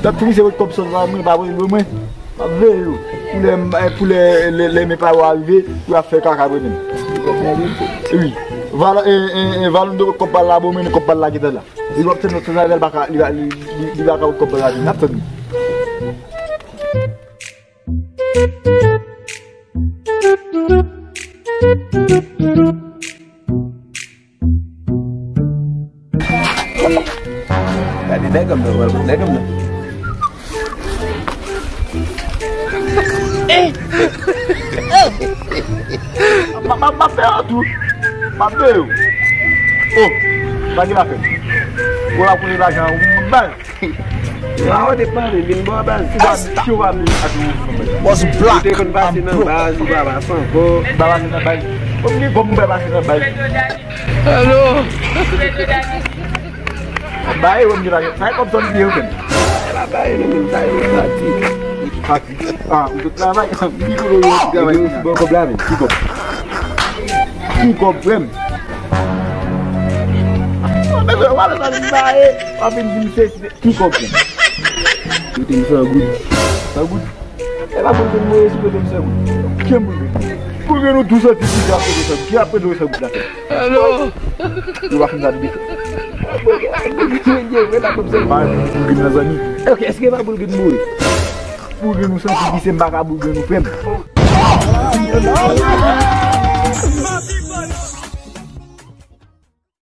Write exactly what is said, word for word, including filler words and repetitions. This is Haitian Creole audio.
Tank pou misye ret kòb sòt la, mwen pa vle mwen. M ap veye yo. Pou lè, pou lè, lè, lè men pa yo arive, pou y ap fè kaka mwen menm. Wi. Valò, e, e, e, Valon de kòb pa l la, bon, men kòb pa l la gentan la. Li w ap tann lòt sezon avè l, baka, li, li, li, li baka kòb pa l la vin. N ap tann li. Gade nèg an nan, nèg an nan. Eh! M ap, m ap, m ap fè an tou. M ap fè yo. Oh, pa gen afè. Ou la konnen lajan ou bay. Yo depann, vin bò baz. Ou pa, si ou pa vle ak nou. Boss Black. Ou te konn pase nan baz, ou pa pase ankò. Ou pa pase nan baz. Kòm gen kòb, ou pa pase nan baz. Alo. Ba e wè m gen lajan. Sa e kòb sa m gen yo fè. E pa ba e nou menm, sa yo pati. Pati. Ah, ou te travay. Ki kòb ou travay? Bon kòb la menm. Ki kòb? Ki kòb frè m? Mwen bezwen wale sa vin ba e. W ap vin di m se Ki kòb la? Yo te m san goud. San goud? E pa pou l te mouri si yo te m san goud. Kiyè m pou l te mouri? Pou gen nou tou santi ki ap pede san goud. Ki ap pede san goud la fè? Alo? Yo pa fin sa de fè. Mwen gen vre la kòb san goud. Pa pou gen nan zanmi. Ok, èske pa pou l gen mouri? Pou gen nou santi ki se m pa ka pou gen nou frè m.